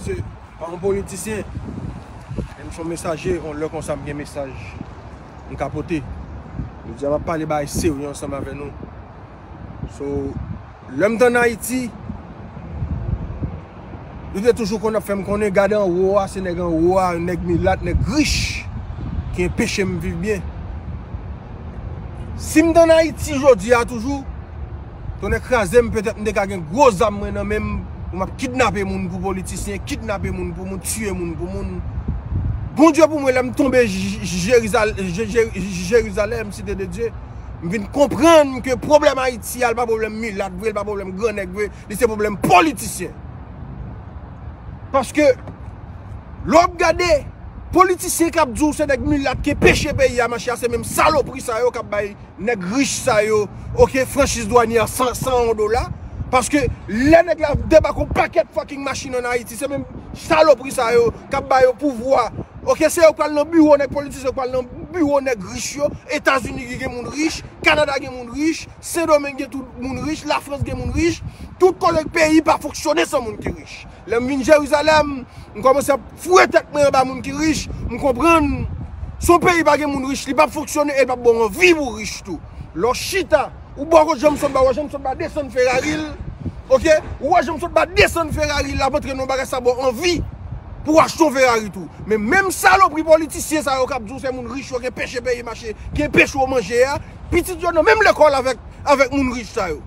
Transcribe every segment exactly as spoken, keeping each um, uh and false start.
Se pa yon politisyen. Men m se yon mesaje, yon lè konsa m gen mesaj m ka pote. Jodi a m ap pale bagay serye ansanm avè nou. So, lè m t ann Ayiti, yo te toujou konn ap fè m konnen, gade anwo a, se nèg anwo a, nèg milat, nèg rich, ki enpeche m viv byen. Si m t ann Ayiti jodi a toujou, tonnè kraze m, petèt m te ka gen gwo zam mwen nan men m, pou m ap kidnape moun pou politisyen, kidnape moun pou moun, tiye moun pou moun. Bondye pou mwen, lè m tonbe J-, J-, Jerizal-, Je-, Je-, Jerizalèm, Site de Dye, m vin konprann ke pwoblèm Ayiti a, li pa pwoblèm milat vre, li pa pwoblèm gran nèg vre, li se pwoblèm politisyen. Paske, lè w ap gade, politisyen k ap di w se nèg milat ki enpeche peyi a mache a, se menm salopri sa yo k ap bay nèg rich sa yo, oke, franchiz dwanye a san, san yon dola. Paske lè nèg la debake yon pakèt fucking machin ann Ayiti, se menm salopri sa yo k ap ba yo pouvwa. Oke, se yo k pral nan biwo nèg politisyen, yo k pral nan biwo nèg rich yo. Etazini ki gen moun rich, Kanada gen moun rich, Sendomeng gen tout moun rich, Lafrans gen moun rich. Tout kote peyi pa fonksyone san moun ki rich. Lè m vin Jerizalèm, m kòmanse ap foure tèt mwen anba moun ki rich, m konprann. Si yon peyi pa gen moun rich, li p ap fonksyone e li p ap ba w anvi pou w rich tou. Lè w chita, ou bò kote jan m sot ba, ou wè jan m sot ba desann Ferrari l, oke? Ou wè jan m sot ba desann Ferrari l, l ap antre nan bagay sa ba w anvi pou w achte yon Ferrari tou. Men menm salopri politisyen sa yo k ap di w se moun rich yo ki enpeche peyi mache, ki enpeche w manje a, pitit yo nan menm lekòl avèk, avèk moun rich sa yo.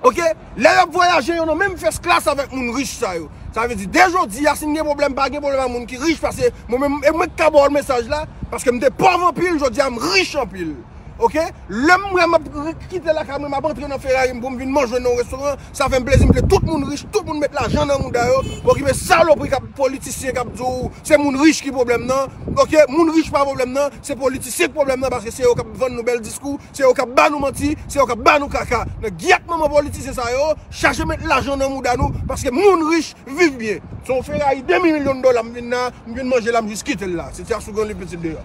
Oke? Lè y ap vwayaje, yo nan menm first class avèk moun rich sa yo. Sa vle di, de jodi a, si n gen pwoblèm, pa gen pwoblèm ak moun ki rich, paske mwen menm, e mwen k ka ba w mesaj la, paske m te pòv anpil, jodi a m rich anpil. Oke? Lè m wè m ap kite lakay mwen, m ap antre nan Ferrari m pou m vin manje nan yon restoran, sa fè m plezi, m vle tout moun rich, tout moun met lajan nan mouda yo, okipe salopri k ap, politisyen k ap di w, se moun rich ki pwoblèm nan, oke? Moun rich pa pwoblèm nan, se politisyen k pwoblèm nan, paske se yo k ap vann nou bèl diskou, se yo k ap ba nou manti, se yo k ap ba nou kaka. Nan gyèt manman politisyen sa yo, chache met lajan nan mouda nou, paske moun rich viv byen. Se yon Ferrari de milyon dola m vin la, m vin manje la, m jis kite l la. Se ti asougan li pitit deyò.